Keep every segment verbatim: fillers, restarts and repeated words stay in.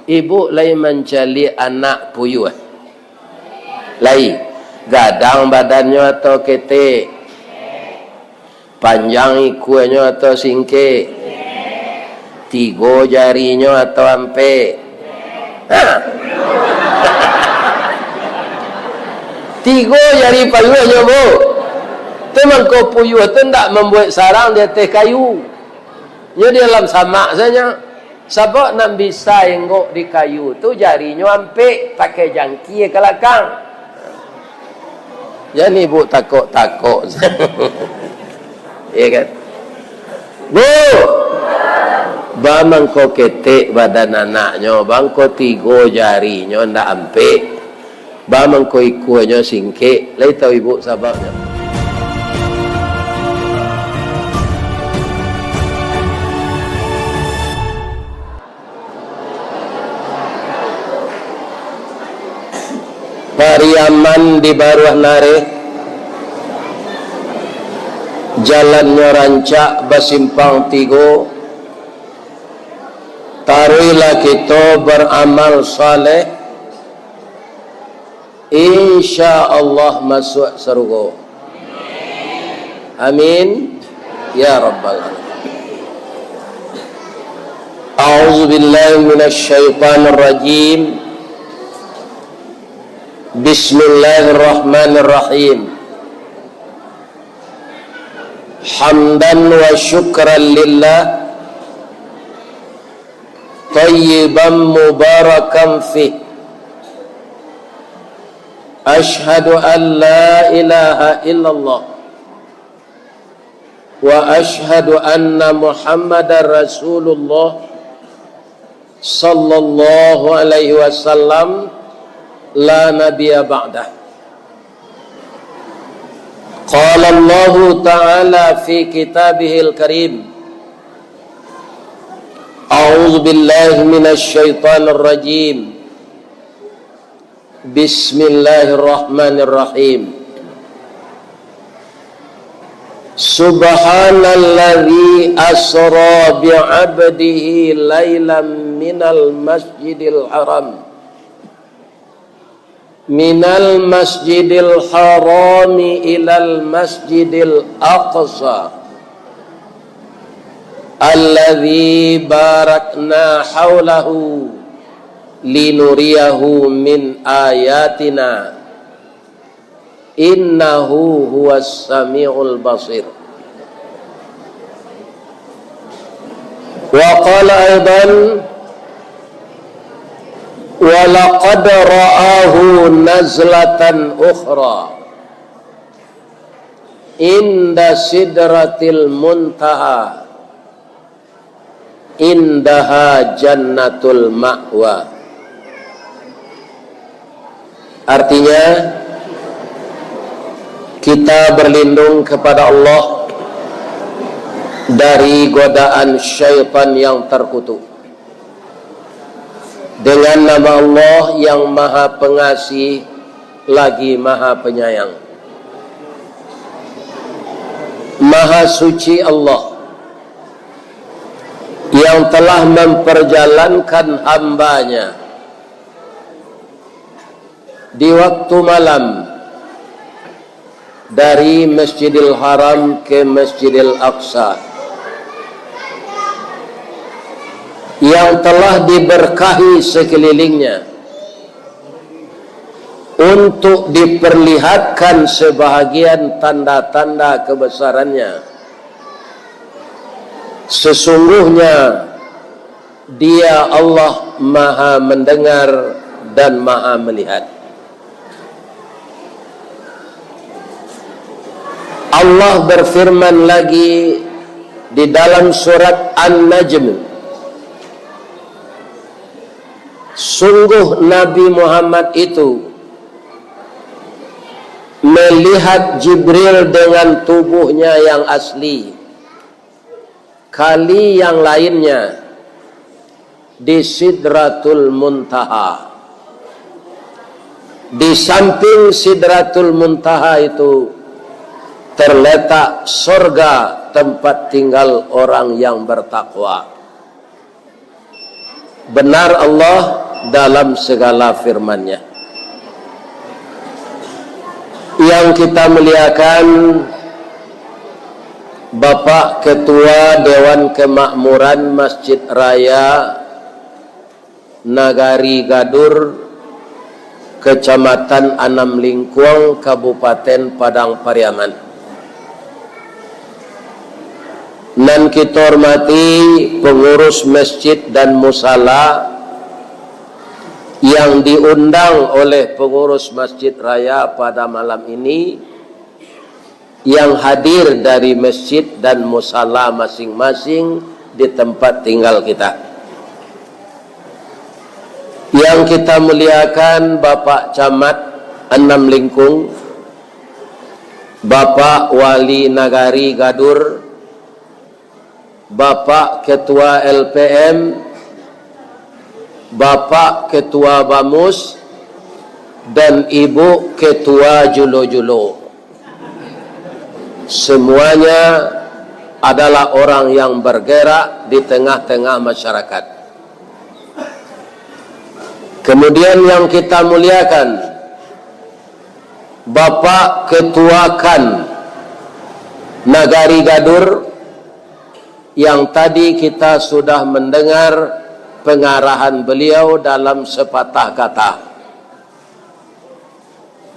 Ibuk lai mancaliak anak puyuah? Lai. Gadang badannyo atau ketek? Panjang ikuanyo atau singkek? Tigo jarinyo atau ampek? Ha. Tigo jari payuahnyo, Bu. Tu mangko puyuah tu ndak mambuek sarang di ateh kayu. Nyo di dalam samak sajo. Sabab nan bisa enggok di kayu tu jarinyo ampek, pakai jangkia ka lakang. Jan ibuk takok-takok. Iya kan? Bu, ba mangko ketek badan anaknyo, ba mangko tigo jarinyo ndak ampek, ba mangko ikuanyo singkek, lai tahu ibuk sababnyo? Pariaman di Baruah Nareh, jalannyo rancak basimpang tigo, taruihlah kito baramal saleh, insya Allah masuak sarugo. Amin. Ya Rabbal Alamin. A'udzubillahi minasyaitonirrajim. Bismillahirrahmanirrahim. Hamdan wa syukran lillah, thayyiban mubarakan fih. Asyhadu an la ilaha illallah wa asyhadu anna Muhammadar Rasulullah sallallahu alaihi wasallam, la nabiyya ba'dah. Qala Allahu ta'ala fi kitabihil karim, a'udzu billahi minasy syaithanir rajim. Bismillahirrahmanirrahim. Subhanalladzi asra bi'abdihi lailam minal masjidil haram, minal masjidil harami ilal masjidil aqsa, alladzi barakna haulahu linuriyahu min ayatina, innahu huwas samiul basir. Wa qala aidan, wa laqad ra'ahu nazlatan ukhra inda sidratil muntaha, indaha jannatul ma'wa. Artinya, kita berlindung kepada Allah dari godaan syaitan yang terkutuk. Dengan nama Allah yang Maha Pengasih lagi Maha Penyayang. Maha Suci Allah yang telah memperjalankan hamba-Nya di waktu malam dari Masjidil Haram ke Masjidil Aqsa, yang telah diberkahi sekelilingnya, untuk diperlihatkan sebahagian tanda-tanda kebesarannya. Sesungguhnya Dia Allah Maha Mendengar dan Maha Melihat. Allah berfirman lagi di dalam surat An-Najm, sungguh Nabi Muhammad itu melihat Jibril dengan tubuhnya yang asli, kali yang lainnya di Sidratul Muntaha. Di samping Sidratul Muntaha itu terletak sorga, tempat tinggal orang yang bertakwa. Benar Allah dalam segala firman-Nya. Yang kita muliakan, Bapak Ketua Dewan Kemakmuran Masjid Raya Nagari Gadur, Kecamatan Anam Lingkuang, Kabupaten Padang Pariaman. Nan kita hormati pengurus masjid dan musala yang diundang oleh pengurus Masjid Raya pada malam ini, yang hadir dari masjid dan musala masing-masing di tempat tinggal kita. Yang kita muliakan Bapak Camat Anam Lingkuang, Bapak Wali Nagari Gadur, Bapak Ketua L P M, Bapak Ketua Bamus, dan Ibu Ketua Julo-Julo. Semuanya adalah orang yang bergerak di tengah-tengah masyarakat. Kemudian yang kita muliakan, Bapak Ketua KAN Nagari Gadur, yang tadi kita sudah mendengar pengarahan beliau dalam sepatah kata.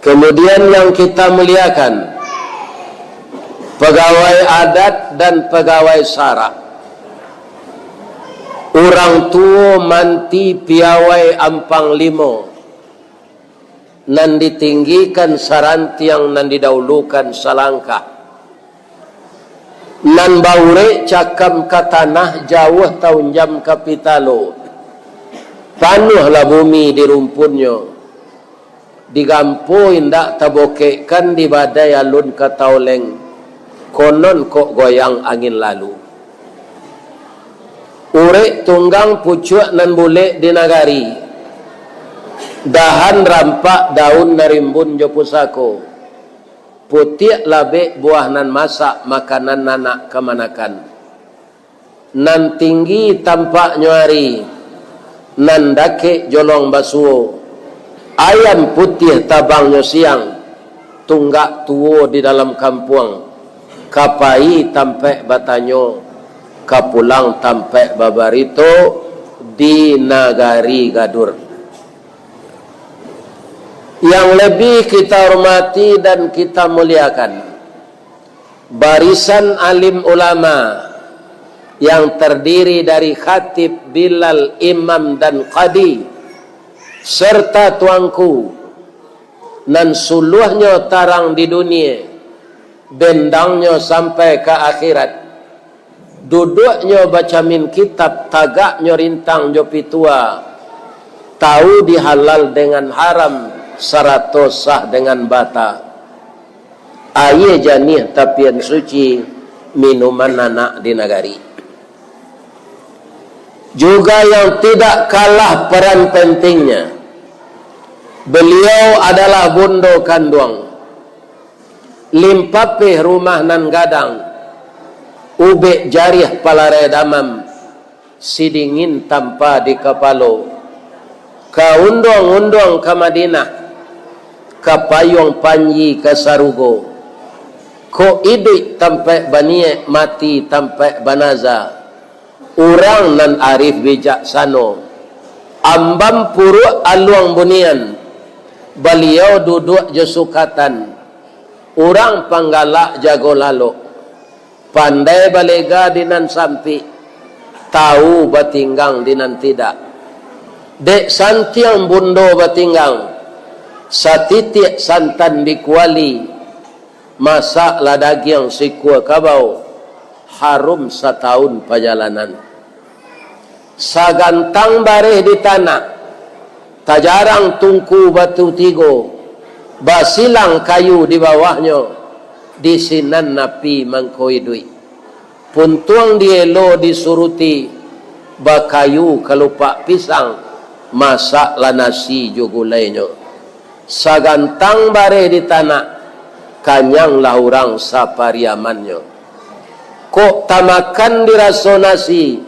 Kemudian yang kita muliakan, pegawai adat dan pegawai sara, urang tuo manti piawai ampang limo, nan ditinggikan sarantiang, nan didahulukan salangkah, nan baurek cakam ka tanah, jauah taunjam ka pitalo, panuahlah bumi di rumpunnyo, digampo indak tabokekkan, di badai alun ka taoleng, konon kok goyang angin lalu. Urek tunggang pucuak nan bulek di nagari, dahan rampak daun nan rimbun jo pusako, putiak labek buah nan masak, makanan anak kamanakan. Nan tinggi tampaknyo ari, nan dakek jolong basuo, ayam putiah tabangnyo siang, tunggak tuo di dalam kampuang, ka pai tampek batanyo, ka pulang tampek babarito di Nagari Gadur. Yang lebih kita hormati dan kita muliakan, barisan alim ulama yang terdiri dari khatib, bilal, imam, dan qadi, serta tuanku, nan suluahnyo tarang di dunia, bendangnyo sampai ka akhirat, duduaknyo bacamin kitab, tagaknyo rintang jo pitua, tahu di halal dengan haram, sarato sah dengan bata. Aia janiah tapian suci, minuman anak di nagari. Juga yang tidak kalah peran pentingnya, beliau adalah bundo kanduang, limpapeh rumah nan gadang, ubek jariah palarai damam, sidingin tampa di kapalo, ka unduang-unduang ka Madinah, ka payuang panji ka sarugo. Kok iduik tampaik baniaik, mati tampaik banaza. Urang nan arif bijaksano, ambam puruak aluang bunian, baliau duduak jo sukatan, urang panggalak jago lalok. Pandai balega di nan sampik, tahu batinggang di nan tidak. Dek santiang bundo batinggang, satitiak santan di kuali, masaklah dagiang sikua kabau, harum satahun pajalanan. Sagantang bareh di tanak, tajarang tungku batu tigo, basilang kayu di bawahnyo, di sinan api mangko iduik. Puntuang dielo disuruti, bakayu kalupak pisang, masaklah nasi jo gulainyo. Sagantang bareh di tanak, kanyanglah urang sapariamannyo. Kok tamakan diraso nasi,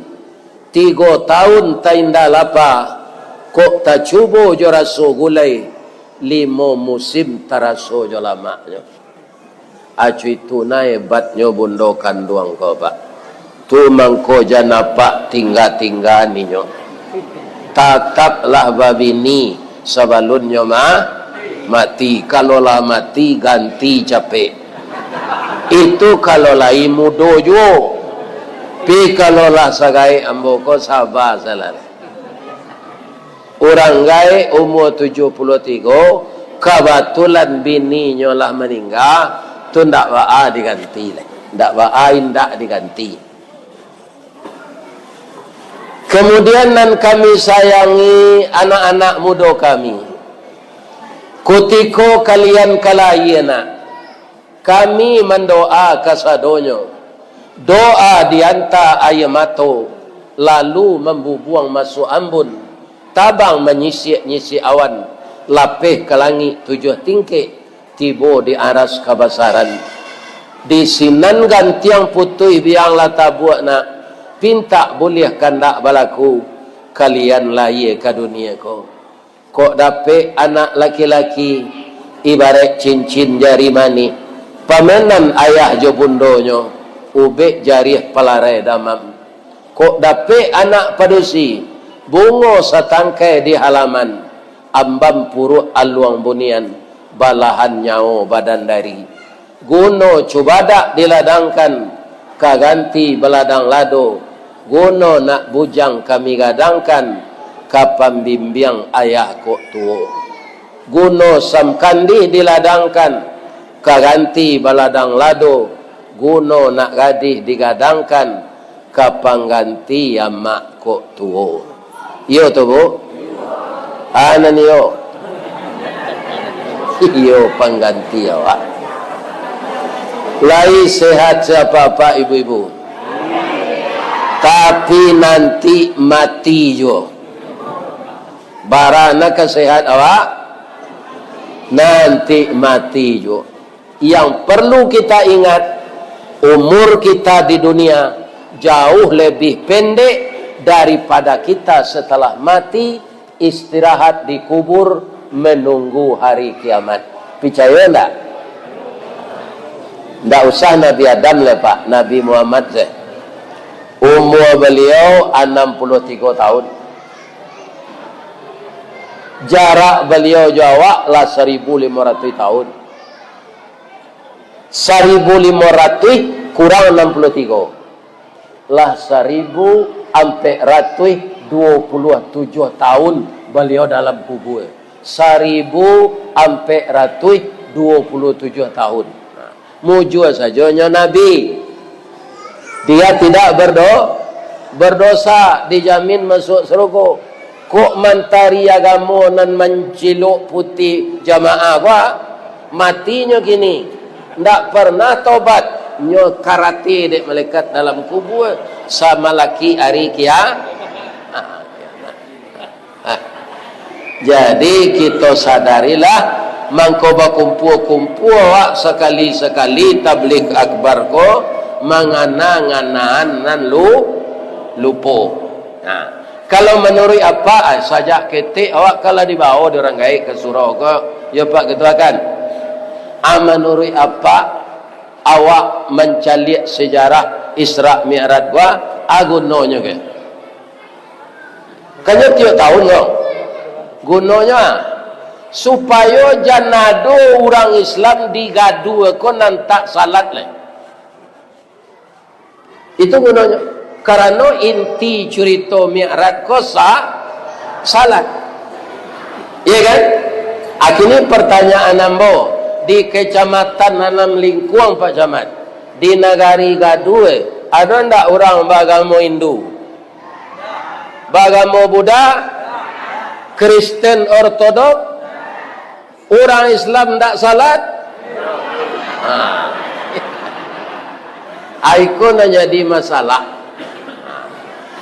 Tigo taun tainda lapa, kok tacubo jo raso gulai, limo musim taraso jo lamaknyo. Acu itu nah hebatnyo bundo kanduang ko, Pak. Tu mangko jan apak tingga-tingga ninyo. Tataplah babini sabalunnyo ma-, mati. Kalau lah mati, ganti capek. Itu kalau lai mudo juo. Pi kalau lah sagaek ambo ko, saba salah. Urang gaek umua tujuah puluah tigo, kabatulan bininyo lah maningga, tu ndak baa diganti lai. Ndak baa indak diganti. Kemudian nan kami sayangi anak-anak mudo kami, kutiko kalian ka lahia nak, kami mandoa kasadonyo, doa dianta aia mato, lalu mambubuang masuak ambun, tabang manyisiak-nyisiak awan, lapeh ka langik tujuah tingkek, tibo di aras kabasaran. Di sinan gantiang putuih biang lah tabuak nak, pintak buliah kandak balaku, kalian lahia ka dunia ko. Kok dapek anak laki-laki, ibaraik cincin jari manih, pamenan ayah jo bundonyo, ubek jariah palarai damam. Kok dapek anak padusi, bungo satangkai di halaman, ambam puruak aluang bunian, balahan nyawo badan dari. Guno cubadak diladangkan, ka ganti baladang lado, guno nak bujang kami gadangkan, ka pambimbiang ayah kok tuo. Guno samkandih diladangkan, ka ganti baladang lado, guno nak gadih digadangkan, ka pangganti amak kok tuo. Iyo tu, Bu? Ah, nan iyo. Iyo pangganti awak. Lai sehat sia apak-apak, ibu-ibu? Tapi nanti mati juo. Bara nan ka sehat awak? Nanti mati juo. Yang perlu kita ingat, umur kita di dunia jauh lebih pendek daripada kita setelah mati, istirahat di kubur, menunggu hari kiamat. Picayo ndak? Ndak usah Nabi Adam lai, Pak, Nabi Muhammad se. Umur beliau anam puluah tigo tahun. Jarak beliau jo awak lah saribu limo ratuih tahun. Saribu limo ratuih kurang anam puluah tigo. Lah saribu ampek ratuih duo puluah tujuah tahun baliau dalam kubua. Saribu ampek ratuih duo puluah tujuah tahun. Nah, mujua sajo nyo Nabi. Dia tidak berdo-, berdosa, dijamin masuk surga. Kok mantari agamo nan mancilok putih jamaah ko, matinyo kini, ndak pernah tobat, nyo karate dek malaikat dalam kubua, samalaki ari kia-, jadi, kito sadarilah, mangko bakumpua-kumpua awak sakali-sakali tabligh akbar ko, mangana-nganaan nan lu-, lupo. Nah, kalau manuruik apak, ah, sajak ketek awak kan lah dibawo dek urang gaek ka surau ko, yo Pak Ketua kan? Ah, manuruik apak, awak mancaliak sejarah Isra Mi'raj ko, ah, gunonyo ke? Kanyo tiok taun ko. Gunonyo, ah, supayo jan ado urang Islam di Gadua ko nan tak salat lai. Itu gunonyo. Karano inti curito Mi'raj ko sa-, salat. Iya kan? Akini pertanyaan ambo, di Kecamatan Anam Lingkuang, Pak Camat, di nagari Gadua, ado ndak urang baagamo Hindu? Baagamo Buddha, Kristen Ortodok, urang Islam ndak salat. Ha. Iko nan jadi masalah.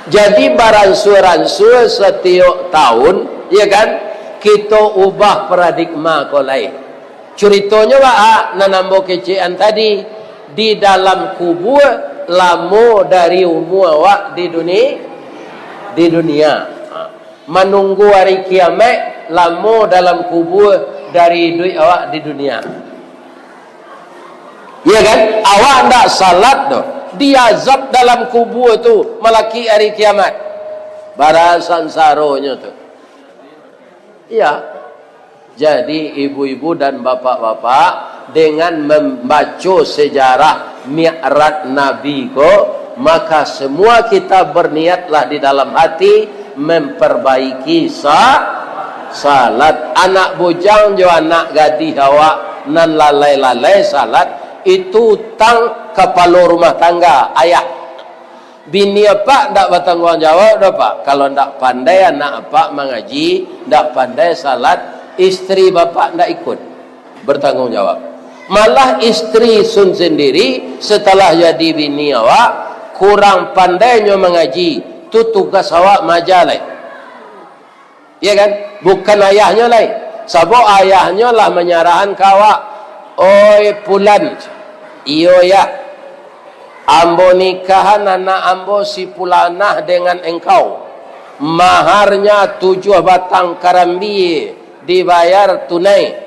Jadi baransua-ransua satiok taun, ya kan, kito ubah paradigma ko lai. Curitonyo baa nan ambo kecekan tadi, di dalam kubua lamo dari umua awak di duni-, di dunia. Ha. Manunggu hari kiamaik, lamo dalam kubua dari iduik awak di dunia. Iya kan? Awak ndak salat tu, diazab dalam kubua tu, malakik hari kiamat. Bara sansaronyo tu. Iya. Jadi, ibu-ibu dan bapak-bapak, dengan mambaco sejarah Mi'raj Nabi ko, maka semua kita berniatlah di dalam hati memperbaiki sa-, salat. Anak bujang jo anak gadih awak nan lalai-lalai salat, itu utang kapalo rumah tangga, ayah. Bini apak ndak batangguang jawab doh, Pak. Kalau ndak pandai anak apak mangaji, ndak pandai salat, istri bapak ndak ikut bertanggung jawab. Malah istri sun sendiri, setelah jadi bini awak, kurang pandainyo mangaji, tu tugas awak maaja lai. Iya kan? Bukan ayahnyo lai. Sabab ayahnyo lah manyarahan ka awak, "Oi Pulan, iyo yah, ambo nikahan anak ambo si Pulanah dengan engkau. Maharnya tujuah batang karambie, dibayar tunai."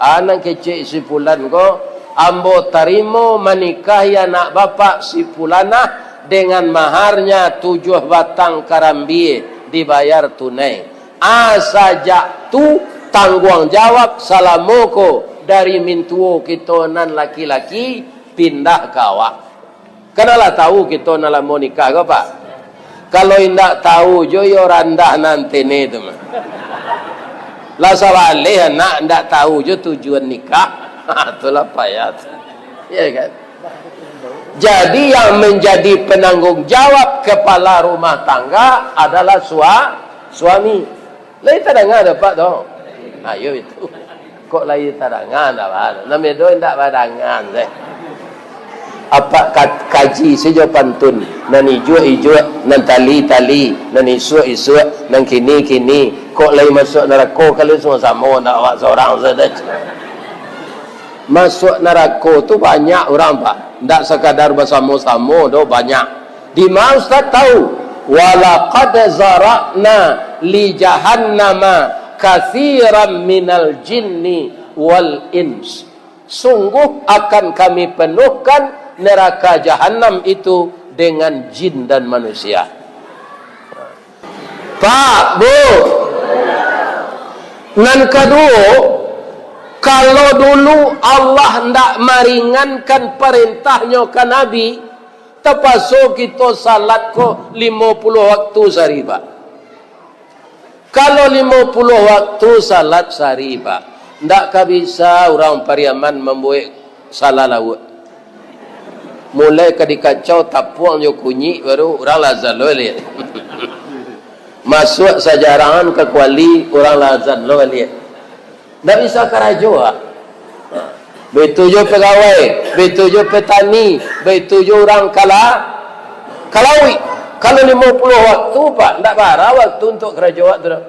Ah, nan kecek si Pulan ko, "Ambo tarimo manikahi anak bapak si Pulanah dengan maharnya tujuah batang karambie dibayar tunai." Ah, sajak tu tangguang jawab salamo ko dari mintuo kito nan laki-laki pindah ka awak. Kan lah tahu kito nan lamo nikah ko, Pak? Kalau indak tahu jo, iyo randah nan tene tu mah. Lah sabaleh anak indak tahu jo tujuan nikah. Ha, itulah payah tu. Ya kan? Jadi, yang menjadi penanggung jawab kepala rumah tangga adalah sua-, suami. Lai tadanga dek Apak tu? Ayo itu. Kok lai tadanga, ndak ba-, nan bedo indak badangan deh. Apak ka-, kaji sajo pantun, nan ijuak-ijuak, nan tali-tali, nan isuak-isuak, nan kini-kini. Kok lai masuak narako, kalau samo-samo ndak awak sorang sajo. Masuak narako tu banyak urang, Pak. Ndak sakadar basamo-samo doh, banyak. Dima Ustaz tahu? "Walaqad zara'na li jahannama katsiran minal jinni wal ins." Sungguh akan Kami penuhkan neraka Jahanam itu dengan jin dan manusia. Pak, Bu. Nan kaduo, kalau dulu Allah ndak maringankan parentah-Nyo ka Nabi, tapaso kito salat ko limo puluah waktu sahari, Pak. Kalau limo puluah waktu salat sahari, Pak, ndak ka bisa urang Pariaman mambuek salah lauak. Mulai ka dikacau tapuang jo kunyik, baru urang lah azan lo baliak. Masuak sajarahan ka kuali, urang lah azan lo baliak. Ndak bisa karajo, ah. Baitu jo pagawai, baitu jo patani, baitu jo urang kala-, kalauik. Kalau limo puluah waktu, Pak, ndak bara waktu untuak karajo awak tu doh.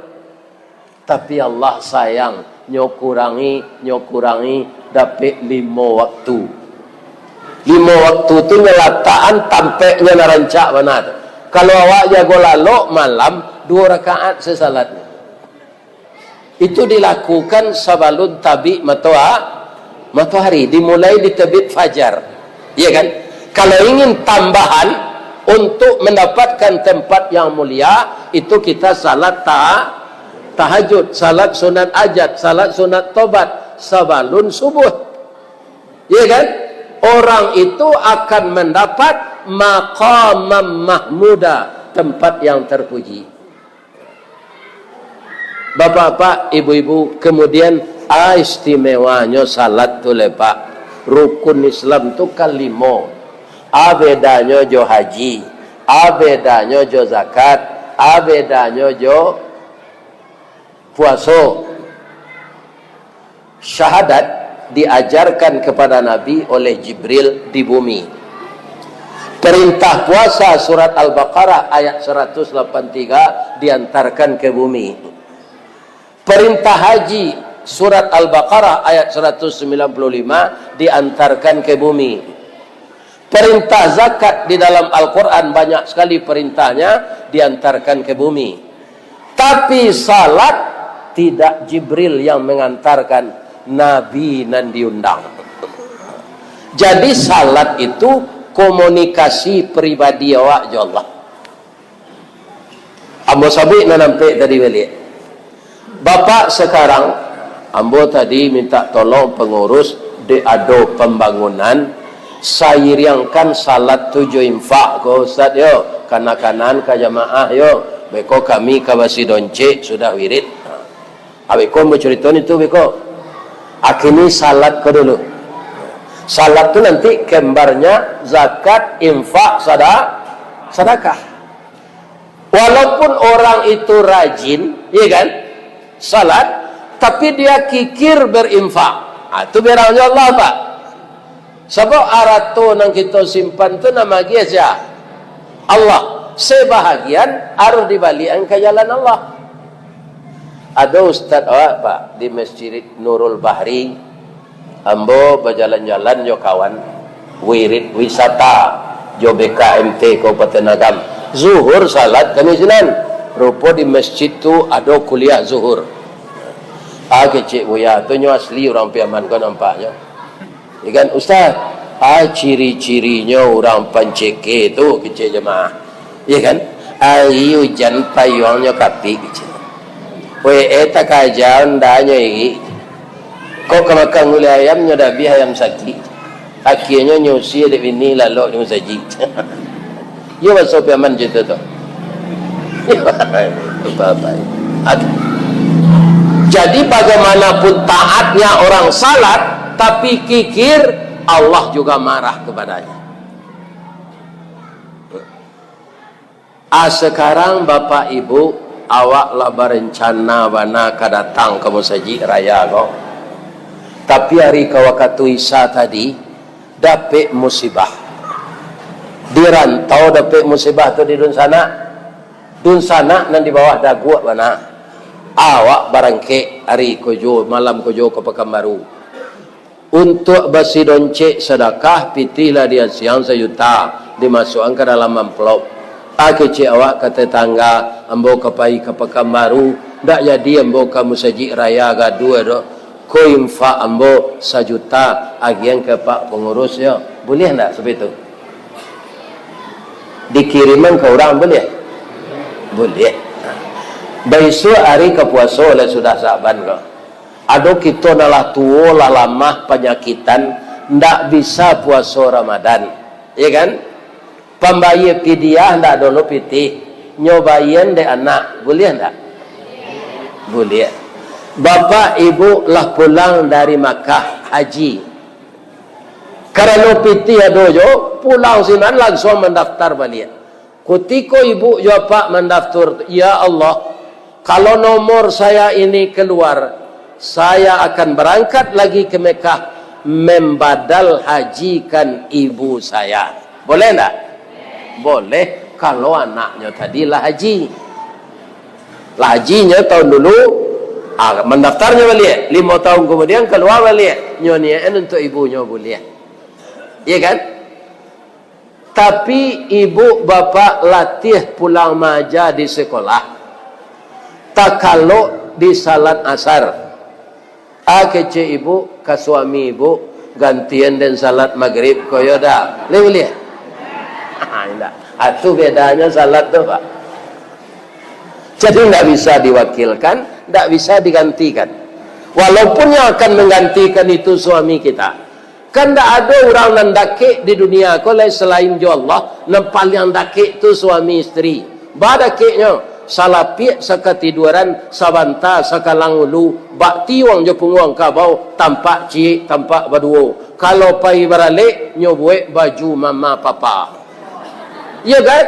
Tapi Allah sayang, nyo kurangi, nyo kurangi, dapek limo waktu. Limo waktu tu nyo latakan tampeknyo nan rancak bana tu. Kalau awak jago lalok malam, duo rakaat sajo salatnyo. Itu dilakukan sabalun tabik matoa-, matoari, dimulai di tebit fajar. Iya kan? Kalau ingin tambahan untuk mendapatkan tempat yang mulia, itu kita salat ta-, tahajud, salat sunat ajat, salat sunat tobat sabalun subuh. Iya kan? Orang itu akan mendapat maqamam mahmuda, tempat yang terpuji. Bapak-bapak, ibu-ibu, kemudian, ah, istimewanyo salat tu lai, Pak. Rukun Islam tu kan limo. Ah, bedanyo jo haji, ah, bedanyo jo zakat, ah, bedanyo jo puaso. Syahadat diajarkan kepada Nabi oleh Jibril di bumi. Perintah puasa surat Al-Baqarah ayat seratus lapan tiga diantarkan ke bumi. Perintah haji surat Al-Baqarah ayat seratus sembilan puluh lima diantarkan ke bumi. Perintah zakat di dalam Al-Quran banyak sekali perintahnya diantarkan ke bumi. Tapi salat tidak Jibril yang mengantarkan, Nabi nan diundang. Jadi salat itu komunikasi pribadi awak jo Allah. Ambo sabuik nan ampek tadi baliak. Bapak, sekarang ambo tadi minta tolong pengurus, dek ado pembangunan, sairiangkan salat tu jo infak ko, Ustaz, yo, kanakanan ka jamaah, yo, beko kami ka basi doncek sudah wirid. Abeko ambo carito ni tu, beko. Akini salat ko dulu. Salat tu nanti kembarnya zakat, infak, sada-, sadakah. Walaupun orang itu rajin, iya kan, salat, tapi dia kikir berinfak. Ah, tu berang jo Allah, Pak. Sabab arato nan kito simpan tu nan maagiah sia? Allah. Sebahagian harus dibaliakan ka jalan Allah. Ado ustaz awak, Pak, di Masjid Nurul Bahri, ambo bajalan-jalan jo kawan, wirid wisata jo B K M T Kabupaten Agam. Zuhur salat kami sinan. Rupo di masjid tu ado kuliah zuhur. Ah, kecek buya tu nyo asli urang Piaman ko nampaknyo. Ya kan, "Ustaz, ah, ciri-cirinyo urang panceke tu," kecek jamaah. Ya kan? "Ari ujan payuangnyo kapik," kecek. "Wee, takaja undanyo iri." Kok ka makan gulai ayam, nyo dabiah ayam sakik. Akhianyo nyo usia dek bini lalok di musajik. Iyo baso Piaman carito tu. Bapak-bapak. Aduh. Jadi bagaimanapun taatnya orang salat, tapi kikir, Allah juga marah kepadanya. Ah, sekarang Bapak Ibu, awak lah barencana bana ka datang ka musajik raya ko. Tapi ari ka wakatu Isya tadi, dapek musibah. Di rantau dapek musibah tu di dunsanak. Dunsanak nan di bawah daguak bana. Awak barangkek ari ko juo, malam ko juo ka Pakanbaru. Untuak basi doncek sadakah, pitih lah diasiang sajuta, dimasuakan ka dalam amplop. Ah, kecek awak ka tetangga, "Ambo ka pai ka Pakanbaru, ndak jadi ambo ka musajik raya gaduah doh. Ko infak ambo sajuta, agiahan ka pak pangurus yo." Buliah ndak saperti tu? Dikiriman ka urang buliah? Buliah. Baisuak ari ka puaso lah sudah Sa'ban ko. Ado kito nan lah tuo, lah lamah, panyakitan, ndak bisa puaso Ramadan, ya kan? Pambayia pidiah ndak ado lo pitih, nyo bayia dek anak, buliah ndak? Buliah. Bapak ibu lah pulang dari Makkah haji, karano pitih ado jo, pulang sinan langsuang mandaftar baliak. Kutiko ibu jo apak mandaftar tu, "Ya Allah, kalau nomor saya ini keluar, saya akan berangkat lagi ke Mekah, membadal hajikan ibu saya." Boleh ndak? Boleh, kalau anaknyo tadi lah haji. Lah hajinyo tahun dulu, ah, mandaftarnyo baliak. Limo tahun kemudian, kalua baliak. Nyo niaik untuak ibunyo buliah. Iya kan? Tapi ibu bapak latiah pulang maaja di sekolah, takalok di salat asar. Ah, kecek ibu ka suami ibu, "Gantian den salat magrib ko yo dak?" Lai buliah? Ah, indak. Ah, tu bedanyo salat tu, Pak. Jadi, ndak bisa diwakilkan, ndak bisa digantikan. Walaupun yang akan menggantikan itu suami kita. Kan ndak ado urang nan dakek di dunia ko lai salain jo Allah, nan paliang dakek tu suami isteri. Ba dakeknyo, salapiak sakatiduaran, sabanta sakalang ulu, bak tiuang jo punguang kabau, tampak ciek, tampak baduo. Kalau pai baralek, nyo buek baju mama papa. Iya kan?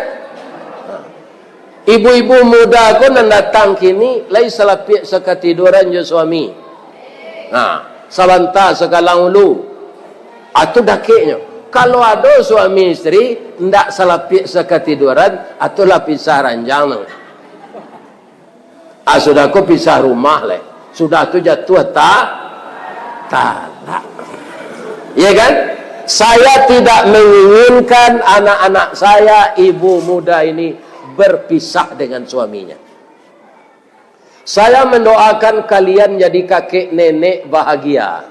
Ibu-ibu muda ko nan datang kini, lai salapiak sakatiduaran jo suami. Nah, sabanta sakalang ulu. Atu dakeknyo. Kalau ado suami isteri, ndak salapiak sakatiduaran, atu lah pisah ranjang tu. Ah, sudah ko pisah rumah leh. Sudah tu jatuah ta-, talak. Iya kan? Saya tidak menginginkan anak-anak saya, ibu muda ini, berpisah dengan suaminya. Saya mendoakan kalian jadi kakek nenek bahagia.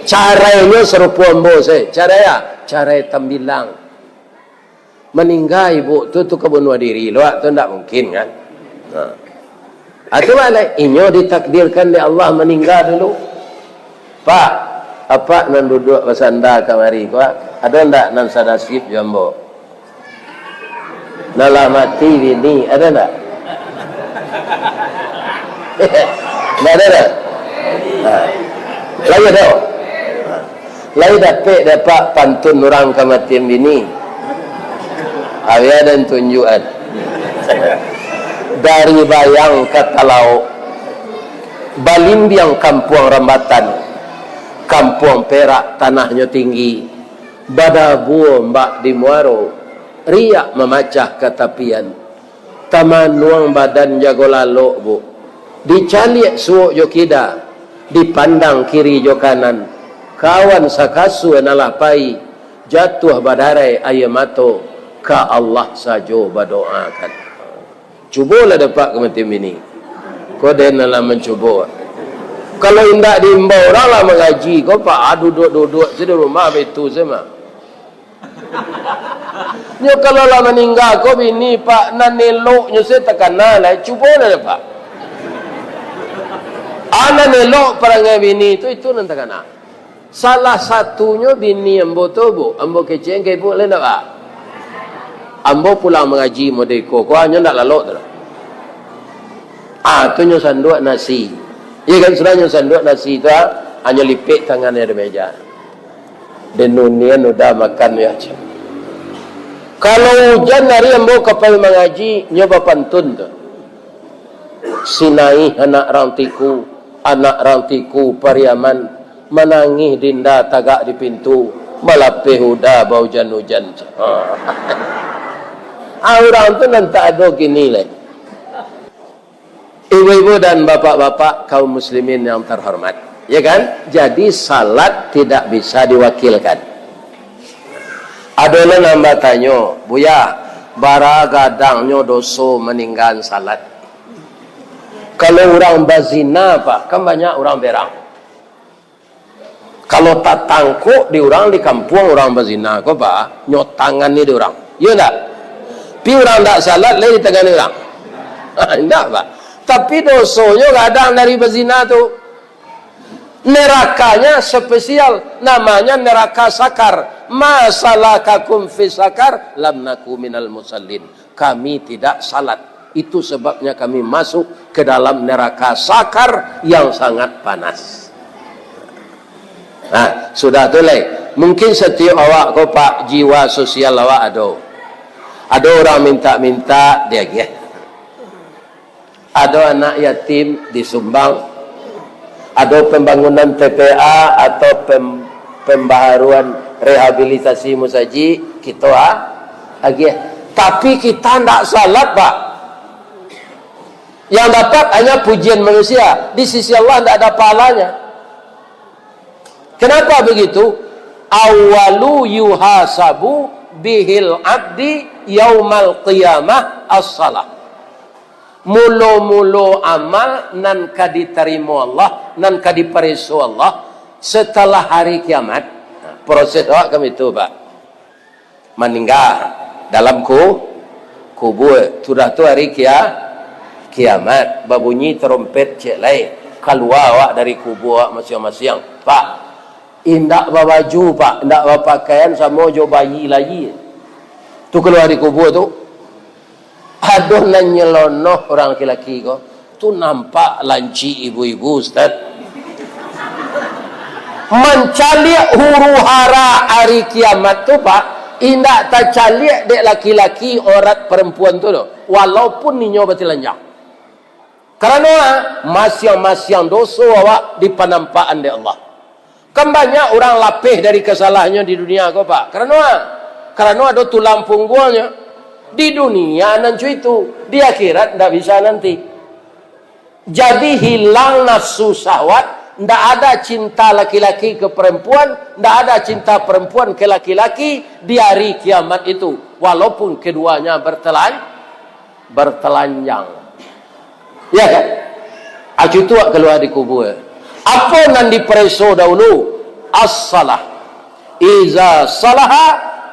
Carainyo sarupo ambo se, carai a? Carai tambilang. Maningga ibu tu, tu ka bunuah diri lo, tu ndak mungkin kan? Nah. Atu baliak, inyo ditakdirkan dek Allah maningga dulu. Pak, apak nan duduak basanda kamari ko, ado ndak nan sanasib jo ambo? Nan lah mati bini, ado ndak? Ndak ado doh? Ha. Lai ado? Ha. Lai dapek dek apak pantun urang kamatian bini? Awia dan tunjuan. Dari Bayang ka Talaok, balimbiang kampuang rambatan, kampuang perak tanahnyo tinggi, badabua ombak di muaro, riak mamacah ka tapian. Tamanuang badan jago lalok, Bu. Dicaliak suok jo kida, dipandang kiri jo kanan. Kawan sakasua nan lah pai, jatuah badarai aia mato, ka Allah sajo badoakan. Cubolah dapek kamatian bini. Ko den nan lah mancubo. Kalau indak diimbau urang lah mangaji, ko Pak, ah, duduak-duduak se di rumah baitu se mah. Nyo kalau lah maningga ko bini, Pak, nan eloknyo se takana lai, cubolah dapek. Ah, nan elok parangai bini tu, itu nan takana. Salah satunyo bini ambo tu, Bu, ambo kecek ka ibu lai ndak, Pak? Ambo pulang mangaji model iko, ko hanyo ndak lalok tu. Ah, tu nyo sanduak nasi. Iyo kan, sudah nyo sanduak nasi tu, ah, hanyo lipek tangannyo di meja. Den ninian udah makan yo, cek. Kalau ujan ari ambo ka pai mangaji, nyo bapantun tu. Sinaih anak rang Tiku, anak rang Tiku Pariaman, manangih dinda tagak di pintu, malapeh udah baujan-ujan, cek. Ha. Ah, urang tu nan tak ado kini lai. Ibu-ibu dan bapak-bapak kaum muslimin yang terhormat, ya kan? Jadi salat tidak bisa diwakilkan. Ado nan batanyo, "Buya, bara gadangnyo doso maninggaan salat?" Kalau urang bazina, Pak, kan banyak urang berang. Kalau tatangkok di urang di kampuang urang bazina ko, Pak, nyo tangani di urang. Iyo ndak? Pi urang ndak salat lai ditangani urang? Indak, Pak. Tapi dosonyo gadang dari bazina tu. Nerakanya spesial, namanya neraka sakar. "Ma salakakum fi sakar?" "Lam naku minal musallin." Kami tidak salat. Itu sebabnya kami masuk ke dalam neraka sakar yang sangat panas. Nah, sudah tu lai. Mungkin setiap awak ko, Pak, jiwa sosial awak ado. Ado urang minta-minta, diagiah. Ado anak yatim, disumbang. Ado pembangunan T P A atau pem-, pembaharuan rehabilitasi musajik, kito, ah, agiah. Tapi kita ndak salat, Pak. Yang dapat hanya pujian manusia, di sisi Allah ndak ada pahalanya. Kenapa begitu? "Awwalu yuhasabu bihil abdi yaumal qiyamah as-salah." Mulo-mulo amal nan ka ditarimo Allah, nan ka dipareso Allah setelah hari kiamat. Nah, proses awak kan itu, Pak. Maningga dalam ku-, kubua. Sudah tu hari kia-, kiamat, babunyi tarompet cek lai. Kalua awak dari kubua awak masiang-masiang. Pak, indak babaju, Pak, indak bapakaian, samo jo bayi lai. Tu kalua dari kubua tu. Ado nan nyelonoh urang laki-laki ko. Tu nampak lancik ibu-ibu, Ustaz. Mancaliak huru-hara ari kiamat tu, Pak, indak tacaliak dek laki-laki, orat, parampuan tu doh, walaupun inyo batilanjang. Karano, ah, masiang-masiang doso awak dipanampakan dek Allah. Kan banyak urang lapeh dari kasalahannyo di dunia ko, Pak. Karano, ah, karano ado tulang pungguangnyo. Di dunia nan co itu, di akhirat ndak bisa nanti. Jadi, hilang nafsu syahwat, Ndak ada cinta laki-laki ke perempuan, ndak ada cinta perempuan ke laki-laki di hari kiamat itu, walaupun keduanya bertelan-, bertelanjang. Ya kan? Acu tu kalua di kubur. Apa nan dipereso dahulu? As-salah. Iza salaha,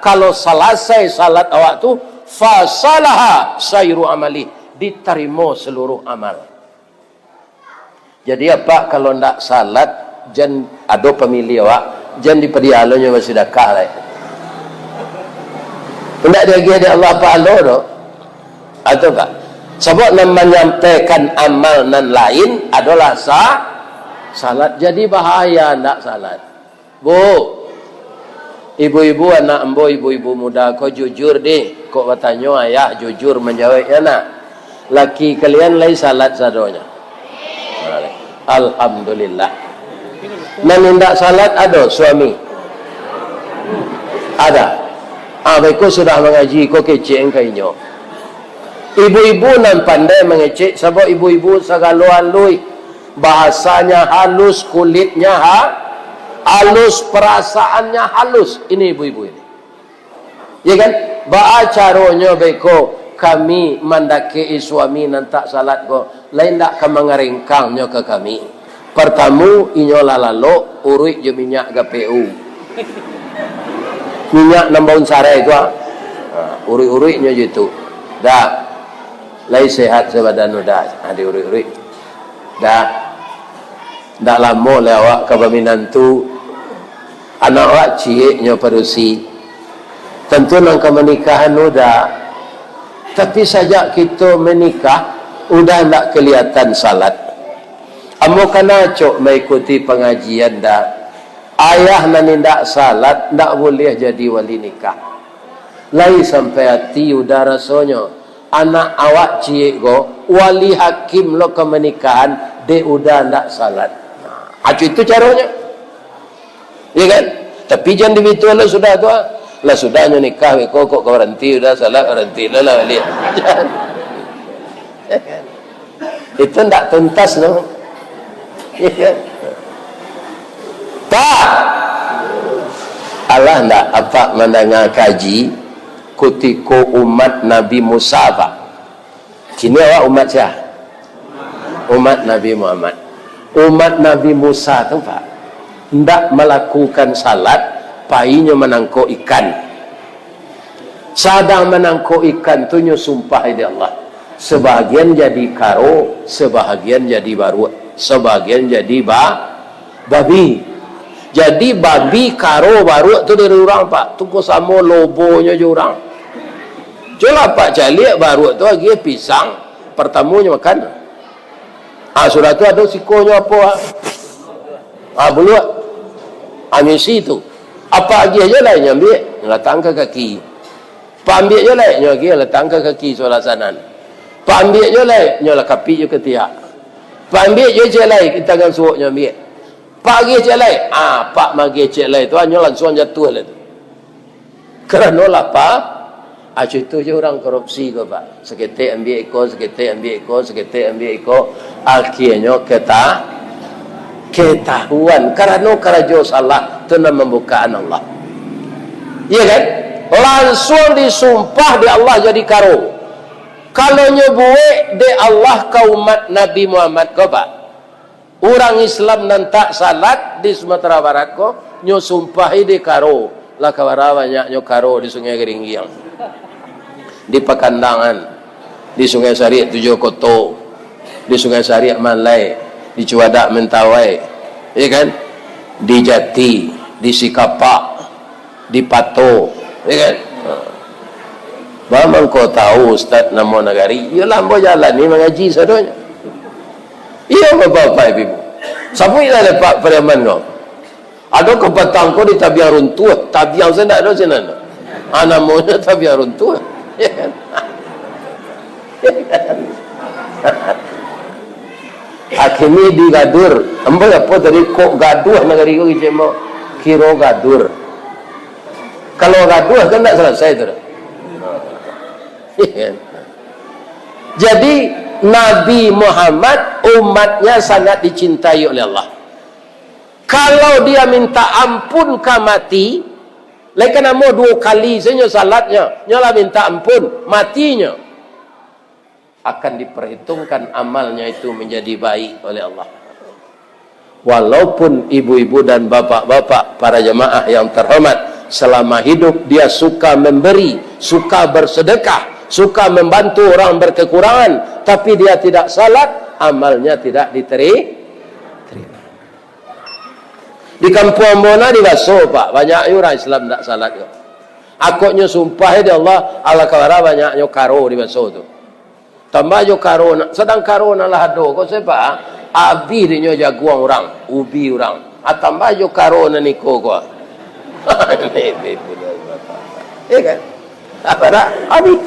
kalau salasai salat awak tu, fasalaha sairu amali, ditarimo seluruh amal. Jadi, apak kalau ndak salat, jan ado pamilih awak, jan dipadialonyo basidakah lai. Indak diagiah dek Allah pahalo doh. Atau ka? Sabab nan manyampaikan amal nan lain adolah sa-, salat. Jadi, bahaya ndak salat. Bu, ibu-ibu, anak ambo, ibu-ibu muda ko jujur dih, kok batanyo ayah jujur manjawaiknyo nak. Laki kalian lai salat sadonyo? Alhamdulillah. Nan indak salat ado suami? Ada. Ah, baiko sudah mangaji ko kecek ka inyo. Ibu-ibu nan pandai mangecek, sabab ibu-ibu sagalo aluih. Bahasanya halus, kulitnya ha-, halus, perasaannya halus. Ini ibu-ibu ini. Ya kan? Baa caronyo beko kami mandakek-i suami nan tak salat ko, lain dak ka mangarengkangnyo ka kami. Partamo, inyo lah lalok, uruik jo minyak G P U. Minyak nan baun sarai tu, ah. Ha, uruik-uruiknyo jo itu. Dah. Lai sehat sabadan udah. Ha, diuruik-uruik. Dah. Ndak lamo lai awak ka baminantu. Anak awak ciek nyo padusi. Tantu nan ka manikahan udah. Tapi sajak kito manikah, udah ndak kaliatan salat. Ambo kana acok maikuti pangajian dah. Ayah nan indak salat, ndak buliah jadi wali nikah. Lai sampai ati udah rasonyo. Anak awak ciek ko, wali hakim lo ka manikahan, dek udah ndak salat. Nah, acu itu caronyo. Ya kan? Tapi jan dibitu lah sudah tu, ah. Lah sudah nyo nikah beko, kok ka baranti udah salat, baranti lah, lah baliak. Jan. Ya kan? Itu ndak tuntas, no. Ya kan? Tak. Alah ndak apak mandanga kaji kutiko umat Nabi Musa, Pak? Kini awak umat sia? Umat Nabi Muhammad. Umat Nabi Musa tu, Pak, ndak malakukan salat, painyo manangkok ikan. Sadang manangkok ikan tu, nyo sumpah di Allah. Sabahagian jadi karo, sabahagian jadi baruak, sabahagian jadi ba-, babi. Jadi, babi, karo, baruak tu dari urang, Pak. Tu ko samo lobonyo jo urang. Cubolah Apak caliak baruak tu agiah pisang, partamonyo makan. Ah, sudah tu ado sikonyo apo, ah? Ah, buluak. Ah, misi tu. Apak agiah jo lai nyo ambiak, nyo latakkan ka kaki. Pak ambiak jo lai, nyo agiah latakkan ka kaki sabalah sanan. Pak ambiak jo lai, nyo lah kapik jo katiak. Pak ambiak jo ciek lai, di tangan suok nyo ambiak. Pak agiah ciek lai, ah, Pak maagiah ciek lai tu, nyo lansuang jatuah lah tu. Karano lapa, ah, contoh jo urang korupsi ko, Pak. Saketek ambiak iko, saketek ambiak iko, saketek ambiak iko, akhianyo keta-, ketahuan. Karano karajo salah tu nan mambukaan Allah. Iya kan? Lansuang disumpah dek Allah jadi karo. Kalau nyo buek dek Allah ka umat Nabi Muhammad ko, Pak, urang Islam nan tak salat di Sumatera Barat ko, nyo sumpahi di karo, lah ka bara banyaknyo karo di Sungai Geringgiang, di Pakandangan, di Sungai Sariak Tujuah Koto, di Sungai Sariak Malai, di Cuadak Mentawai, ya kan? Di Jati, di Sikapak, di Pato, ya kan? Ha. Ba mangko tahu Ustaz namo nagari? Iyolah, ambo jalani mangaji sadonyo. Iyo, Bapak-bapak, Ibu-ibu. Sabuiklah dek Pak Pariaman ko. Ado kapatang ko di Tabiang Runtuah. Tabiang sajo ndak ado sinan. Ah, namonyo Tabiang Runtuah. Ya kan? Akhirnyo digadur. Ambo apo tadi, kok gaduah nagari ko kecek ambo? Kiro gadur. Kalau gaduah kan ndak salasai tu doh. Jadi, Nabi Muhammad, umatnya sangat dicintai oleh Allah. Kalau dia minta ampun ka mati, lai ka namo duo kali sajo salatnyo, nyo lah minta ampun, matinyo, akan diperhitungkan amalnya itu menjadi baik oleh Allah. Walaupun ibu-ibu dan bapak-bapak, para jemaah yang terhormat, selama hidup dia suka memberi, suka bersedekah, suka membantu orang berkekurangan, tapi dia tidak salat, amalnya tidak diteri-, terima. Di kampuang ambo nah di Baso, Pak, banyak urang Islam ndak salat ko. Akoknyo sumpah di Allah, Allah kawara banyaknyo karo di Baso tu. Tambah jo karo nan, sadang karo nan lah ado ko, Pak, abih dinyo jaguang urang, ubi urang. Ah, tambah jo karo nan iko ko. Iya kan? Apa dak? Abih.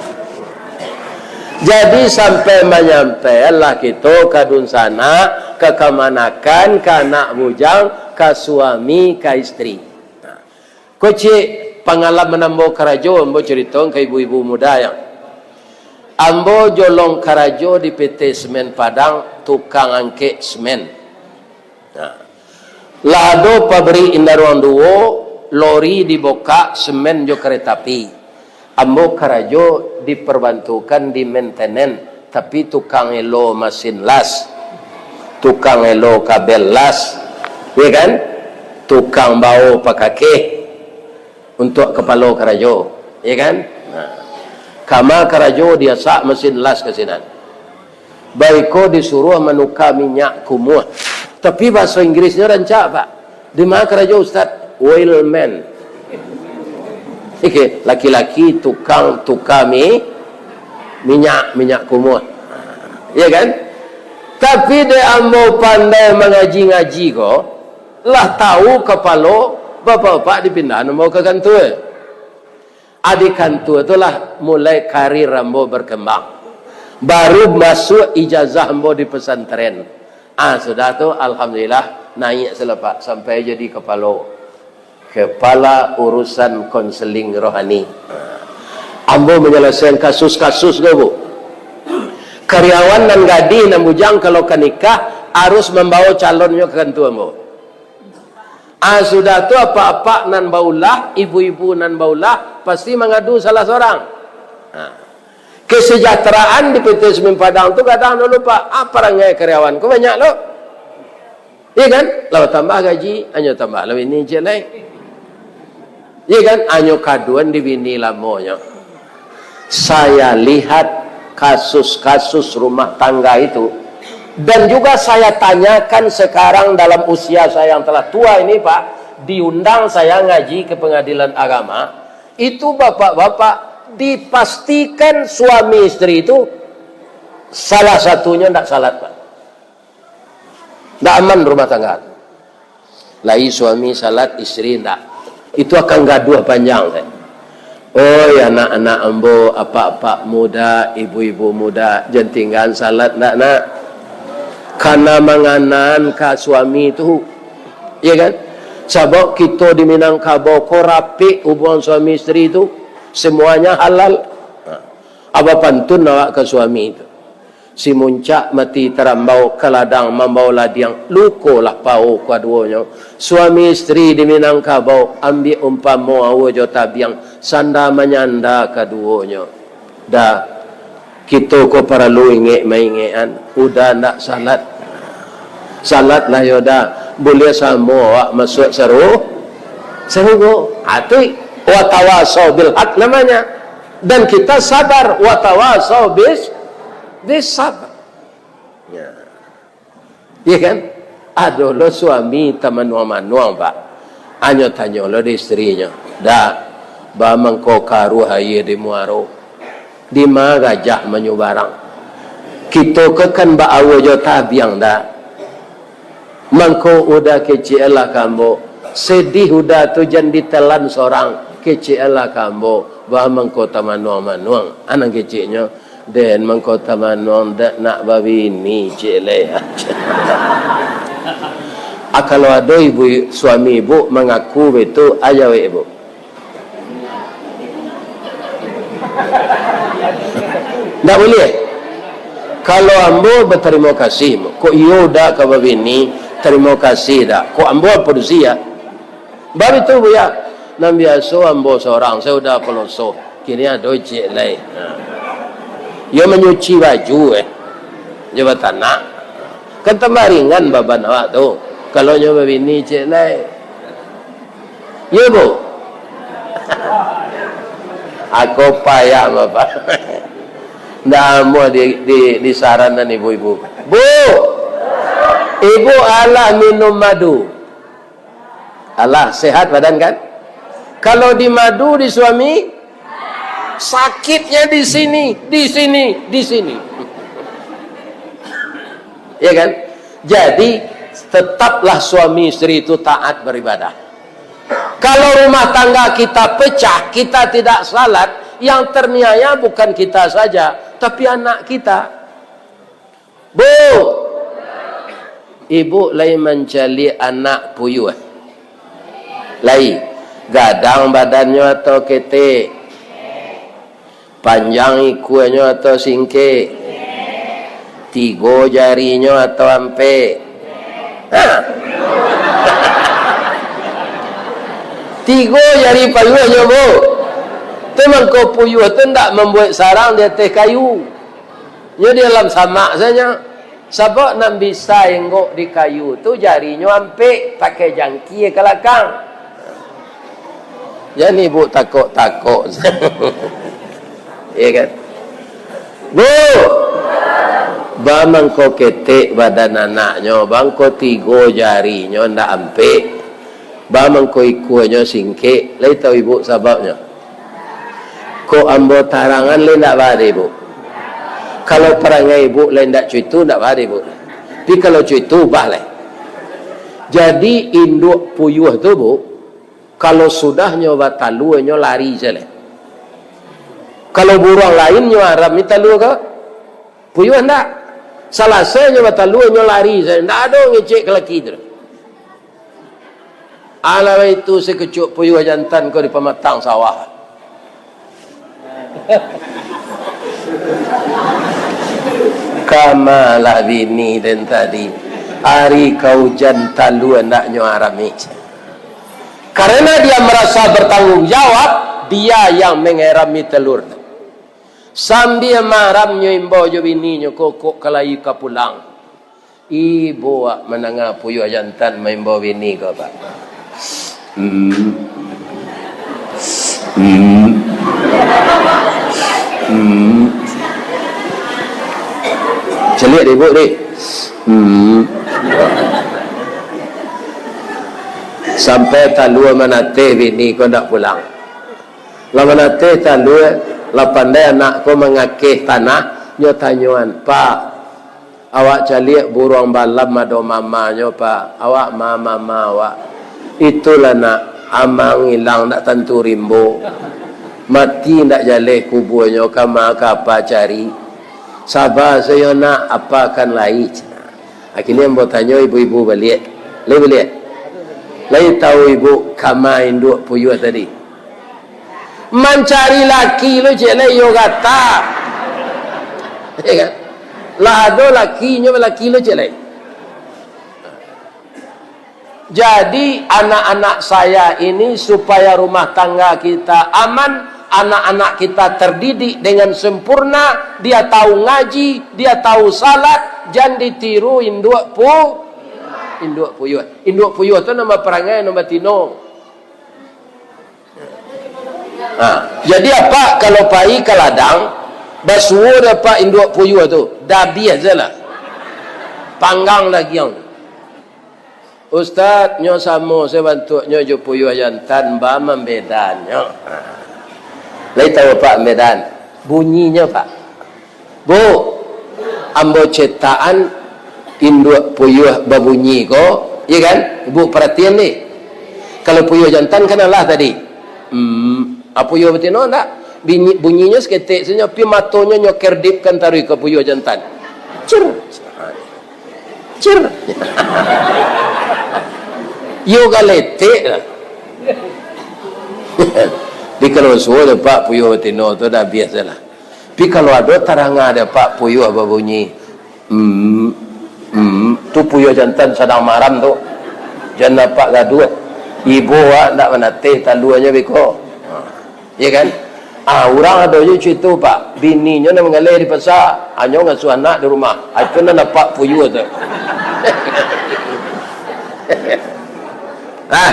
Jadi, sampai manyampailah kito ka dunsanak, ka kamanakan, ka anak bujang, ka suami, ka isteri. Nah, ko ciek pangalaman ambo karajo, ambo carito ka ibu-ibu muda yang. Ambo jolong karajo di P T Semen Padang, tukang angkek semen. Nah, lah ado pabrik Indaruang duo, lori dibokak, semen jo kareta api. Ambo karajo diperbantukan di maintenance, tapi tukang elo masin las, tukang elo kabel las, ya kan? Tukang bao pakakeh untuak kapalo karajo, ya kan? Nah, kama karajo diasak masin las ka sinan. Baiko disuruah manuka minyak kumuah. Tapi bahaso Inggrisnyo rancak, Pak. Di ma karajo, Ustaz? Oilman. Oke, laki-laki tukang tuka mi-, minyak, minyak kumuah. Ya kan? Tapi dek ambo pandai mangaji-ngaji ko, lah tahu kapalo, bapak-bapak dipindahan ambo ka kantua. Ah, di kantua tu lah mulai karir ambo berkembang. Baru masuk ijazah ambo di pesantren. Ah, sudah tu, alhamdulillah, naik selepak sampai jadi kepala, kepala urusan konseling rohani. Ambo menyelesaikan kasus-kasus tu, Bu. Karyawan nan gadih, nan bujang, kalau ka nikah, harus mambawa calonnyo ka kantua ambo. Ah, sudah tu, apak-apak nan baulah, ibu-ibu nan baulah, pasti mangadu salah sorang. Ha. Kesejahteraan di P T Semen Padang tu gadang dulu, Pak. Ah, parangai karyawan ko banyak lo. Iya kan? Lah tambah gaji, hanyo tambah lo bini ciek lai. Iya kan? Hanyo kaduan di bini lamonyo. Saya lihat kasus-kasus rumah tangga itu, dan juga saya tanyakan sekarang dalam usia saya yang telah tua ini, Pak, diundang saya ngaji ke pengadilan agama, itu bapak-bapak dipastikan suami istri itu salah satunya ndak salat, Pak. Ndak aman rumah tangga. Lai suami salat, istri ndak. Itu akan gaduah panjang, kan? Oi, anak-anak ambo, apak-apak muda, ibu-ibu muda, jan tinggaan salat ndak, nak? Kana manganaan ka suami tu, ya kan? Sabab kito di Minangkabau ko rapek hubungan suami istri tu, semuanya halal. Nah, aba pantun awak ka suami tu. Si muncak mati tarambau, ka ladang mambao ladiang, lukolah pao kaduonyo. Suami istri di Minangkabau, ambiak umpamo aua jo tabiang, sanda manyanda kaduonyo. Da, kito ko paralu ingek maingekan, uda ndak salat. Salatlah yo da, buliah samo awak masuak saru-, sarugo. Ha, tu watawasau bil haq namanya. Dan kita sabar, watawasau bis, bis sabar. Ya. Iya kan? Ado lo suami tamanuang-manuang, Pak. Anyo tanyo lo di istrinyo, "Dak, ba mangko karuah aia di muaro? Di ma gajah manyubarang? Kito ko kan ba aua jo tabiang, dak? Mangko uda kecek lah ka ambo. Sedih uda tu jan ditelan sorang, kecek lah ka ambo. Ba mangko tamanuang-manuang." Anang keceknyo, "Den, mangko tamanuang dak nak babini, cek leh." Ah, kalau ado ibu, suami ibu mangaku baitu, a jawek ibu. Ndak buliah. Kalau ambo batarimo kasih, kok iyo uda ka babini, Tarimo kasih dak? Kok ambo padusi, ya? Baru itu, Buya. Nan biaso ambo sorang, sudah paloso. Kini ado ciek lai. Ha. Yo manyuci baju, eh. Yo batanak. Kan tambah ringan baban awak tu. Kalau nyo babini ciek lai. Yo, Bu? Ako payah, Bapak. Ndak amuah di, di, disaranan ibu-ibu. Bu! Ibu alah minum madu. Alah, sehat badan kan? Kalau dimadu di suami, sakitnya di sini, di sini, di sini. Ya kan? Jadi, tetaplah suami istri itu taat beribadah. Kalau rumah tangga kita pecah, kita tidak salat, yang terniaya bukan kita saja, tapi anak kita. Bu, ibu lai mancaliak anak puyuah? Lai. Gadang badannyo atau ketek? Panjang ikuanyo atau singkek? Tigo jarinyo atau ampek? Ha. Tigo jari payuahnyo, Bu. Tu mangko puyuah tu ndak mambuek sarang di ateh kayu. Nyo di dalam samak sajo. Sabab nan bisa enggok di kayu tu jarinyo ampek, pakai jangkia ka lakang. Jan ibu takok-takok. Ya kan? Bu! Ba mangko ketek badan anaknyo, ba mangko tigo jarinyo ndak ampek, ba mangko ikuanyo singkek, lai tahu ibu sababnyo? Kok ambo tarangan lai ndak ba dek ibu. Kalau parangai ibu lai ndak cuitu, ndak ba dek ibu. Tapi kalau cuitu, ubah lai. Jadi, induak puyuah tu, Bu, kalau sudah nyo batalua, nyo lari se lai. Kalau buruang lain nyo arami talua ko, puyuah ndak. Salasai nyo batalua, nyo lari se, ndak ado ngecek ka laki tu. Alah itu sakecuak puyuah jantan ko di pamatang sawah. Kamalah bini den tadi. Ari ka ujan talua ndak nyo arami. Karena dia merasa bertanggung jawab, dia yang mengerami telur. Sambia maramnyo imbau jo bininyo, kokok ka lai ka pulang. Ibo awak mandanga puyuah jantan maimbau bini ko, Pak. Hmm. Hmm. Hmm. Caliak dek ibu, dek. Hmm. Sampai talua manateh bini ko ndak pulang. Lah manateh talua, lah pandai anak ko mangakeh tanah, nyo tanyoan, "Pak, awak caliak buruang balam ado mamanyo, Pak? Awak ma mama awak?" "Itulah, Nak, amang ilang ndak tantu rimbo. Mati ndak jaleh kubuanyo, kama ka apa cari? Saba sajo, Nak, apa kan lai," cina. Akhirnyo ambo tanyo ibu-ibu baliak. Lai baliak? Lai tahu ibu kama induak puyuah tadi? Mancari laki lo ciek lai, iyo gata. Ya kan? Lah ado lakinyo, laki lo ciek lai. Jadi, anak-anak saya ini, supaya rumah tangga kita aman, anak-anak kita terdidik dengan sempurna, dia tahu ngaji, dia tahu salat, jan ditiru induak pu-, induak puyuah. Induak puyuah tu nan baparangai, nan batino. Ha, jadi apak kalau pai ka ladang, basuo dek apak induak puyuah tu, dabiah se lah. Panggang dagiang. "Ustaz, nyo samo se bantuaknyo jo puyuah jantan, ba mambedannyo?" Ha. Lai tahu apak mambedaan? Bunyinyo, Pak. "Bu, ambo cetakan induak puyuah babunyi ko, iyo kan? Ibu paratian deh. Kalau puyuah jantan kan alah tadi. Hmm, a puyuah batino ndak? Bunyi, bunyinyo saketek sajo, pi matonyo nyo kerdipkan taruih ka puyuah jantan. Cir. Cir. Iyo galetek lah." Di kalau suo dek apak puyuah batino tu dah biasalah. Tapi kalau ado taranga dek apak puyuah babunyi, "Hmm, hmm," Tu puyuah jantan sadang maram tu. Jan nampak gaduah. Ibo awak ndak manateh taluanyo beko. Ha. Ya kan? Ah, urang ado je carito, Pak. Bininyo nan manggaleh di pasa, anyo ngasuah anak di rumah. Ah, itu nan nampak puyuah tu. Ah.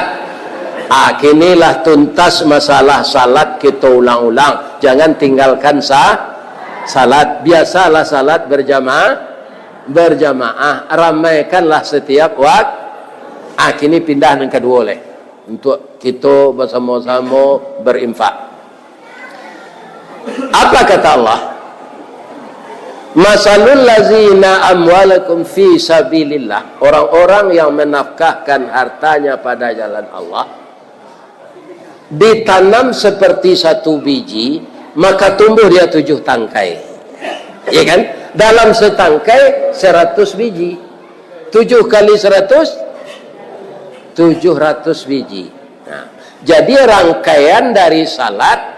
Ah, kini lah tuntas masalah salat, kito ulang-ulang. Jangan tinggalkan sa-, salat. Biasalah salat berjamaah, berjamaah. Ramaikanlah setiap wak-, ah, kini pindah nan kaduo leh. Untuk kito basamo-samo berinfak. Apa kata Allah? "Masalul lazina amwalakum fi sabilillah." Orang-orang yang menafkahkan hartanya pada jalan Allah, ditanam seperti satu biji, maka tumbuh dia tujuh tangkai. Ya kan? Dalam setangkai seratus biji. Tujuh kali seratus, tujuh ratus biji. Nah, jadi rangkaian dari salat,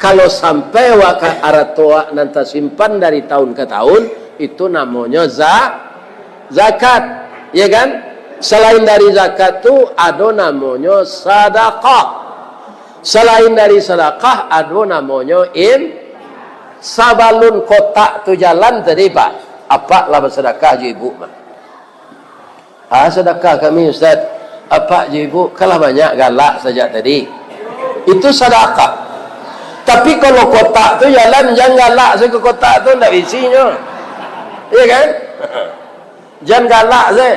kalau sampai wak-, arato wak nan tasimpan dari tahun ke tahun, itu namonyo za-, zakat, ya kan? Selain dari zakat tu, ado namonyo sadakah. Selain dari sadakah, ado namonyo in-, sabalun kotak tu jalan tadi, Pak, apak lah basadakah jo ibu mah. Ah, sadakah kami, Ustaz. Apak jo ibu, kan lah banyak galak sajak tadi. Itu sadakah. Tapi kalau kotak tu jalan, jan galak se ka kotak tu, ndak isinyo. Iya kan? Jan galak se.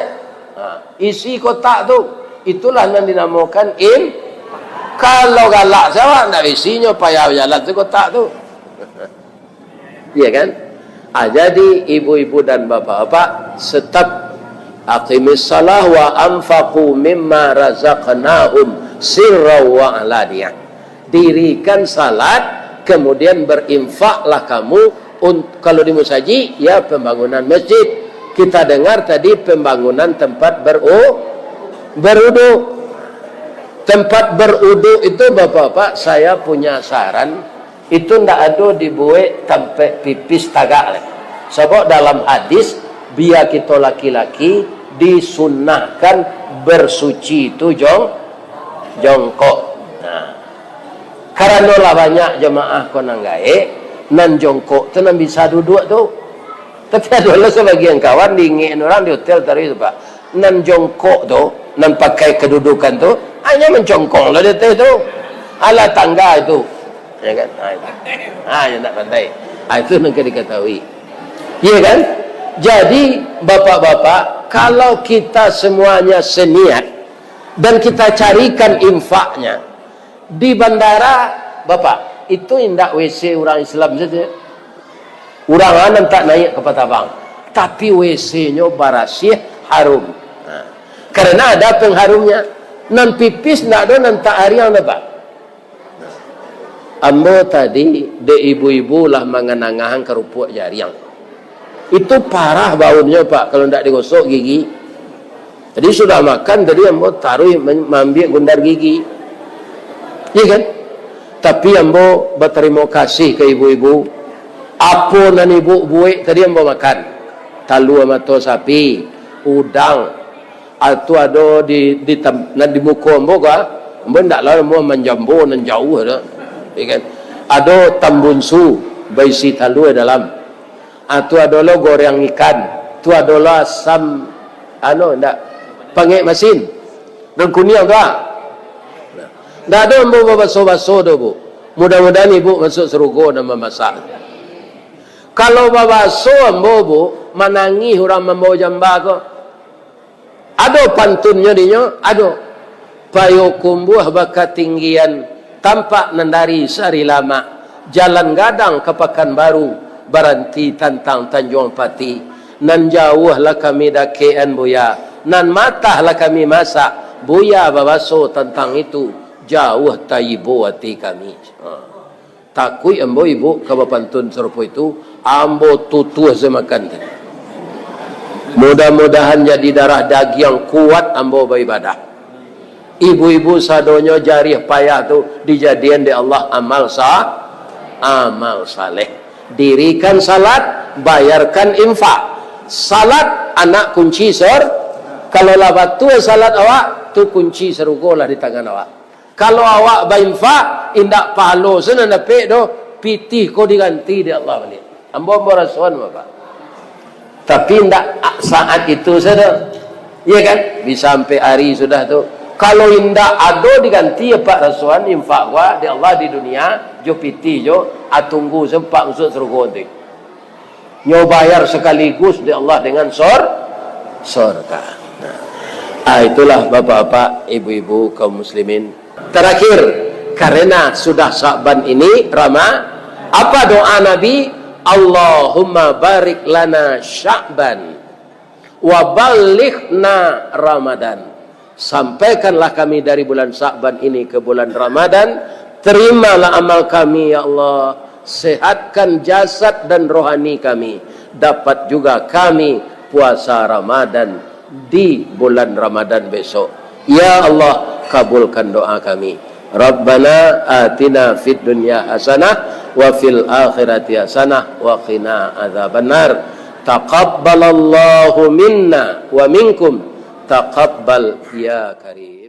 Ha, isi kotak tu. Itulah nan dinamokan in-, kalau galak se awak, ndak isinyo, payah jalan se kotak tu. Iya kan? Ah, jadi ibu-ibu dan bapak-bapak, tetap aqimis salah wa anfaqu mimma razaqnahum sirran wa alaniyah. Dirikan salat, kemudian berinfaklah kamu un-, kalau di musajik, ya pembangunan masjid. Kita dengar tadi pembangunan tempat beru-, berudu. Tempat berudu itu, bapak-bapak, saya punya saran, itu ndak ado dibuek tampek pipis tagak lai. Sabab dalam hadis, bia kito laki-laki disunnahkan bersuci itu jong-, jongkok. Nah, karano lah banyak jamaah ko nan gaek, nan jongkok tu nan bisa duduak tu. Tapi ado lah sabagian kawan diingek urang di hotel tadi tu, Pak. Nan jongkok tu, nan pakai kedudukan tu, hanyo mancongkong lah di ateh tu. Alah tangga itu. Ya kan? Ha, itu. Ha, yang tak pandai. Ha, itu nan ka diketahui. Ya kan? Jadi, bapak-bapak, kalau kita semuanya seniat dan kita carikan infaknya, di bandara, Bapak, itu indak W C urang Islam saja. Urang nan tak naik kapal tabang. Tapi W C-nyo barasiah, harum. Nah, karena ada pengharumnya. Nan pipis ndak ado nan tak ariang, Bapak. Ambo tadi, dek ibu-ibu lah manganangahan karupuak jariang. Itu parah baunnyo, Pak, kalau ndak digosok gigi. Jadi, sudah makan tadi, ambo taruih man-, maambiak gundar gigi. Iya kan? Tapi ambo batarimo kasih ka ibu-ibu. Apo nan ibu buek tadi ambo makan. Talua mato sapi, udang, ah, tu ado di, di tam-, nan di muko ambo ko, ah. Ambo ndak lah ambo manjambo nan jauah tu. Iya kan? Ado tambunsu baisi talua dalam. Ah, tu ado lo goreng ikan. Tu ado lo asam, anu, ndak, pangek masin. Nan kuniang tu, ah. Ndak ado ambo babaso-baso doh, Bu. Mudah-mudahan ibu masuk sarugo nan mamasak. Kalau babaso ambo, Bu, manangih urang mambao jamba ko. Ado pantunnyo dinyo? Ado. Payokumbuah bakatinggian, tampak nan dari Sarilamak, jalan gadang ka Pakanbaru, baranti tantang Tanjuang Pati. Nan jauah lah kami dakekan, Buya, nan matah lah kami masak, Buya babaso tantang itu, jauah taibo ati kami. Ha. Takuik ambo ibu ka bapantun sarupo itu, ambo tutuah se makan tadi. Mudah-mudahan jadi darah dagiang kuat ambo baibadah. Ibu-ibu sadonyo jarih payah tu dijadian dek Allah amal sa-, amal saleh. Dirikan salat, bayarkan infak. Salat anak kunci sor-, kalau lah batua salat awak, tu kunci sarugo lah di tangan awak. Kalau awak bainfak, indak pahalo se nan dapek doh, pitih ko diganti dek Allah baliak. Ambo, ambo rasuan, Bapak. Tapi indak saat itu sajo. Iya kan? Bisa sampai hari sudah tu. Kalau indak ado diganti, Pak, rasuan, infak ko dek Allah di dunia, jo pitih jo, ah, tunggu se Pak masuak sarugo nanti. Nyo bayar sakaligus dek Allah dengan sor-, sorga. Nah. Ah, itulah bapak-bapak, ibu-ibu, kaum muslimin. Terakhir, karena sudah Sya'ban ini, Rama-, apa doa Nabi? "Allahumma barik lana Sya'ban, wa ballighna Ramadan." Sampaikanlah kami dari bulan Sya'ban ini ke bulan Ramadan. Terimalah amal kami, ya Allah. Sehatkan jasad dan rohani kami. Dapat juga kami puasa Ramadan di bulan Ramadan besok. Ya Allah, kabulkan doa kami. Rabbana atina fid dunya hasanah wa fil akhirati hasanah wa qina adzabannar. Taqabbalallahu minna wa minkum. Taqabbal ya karim.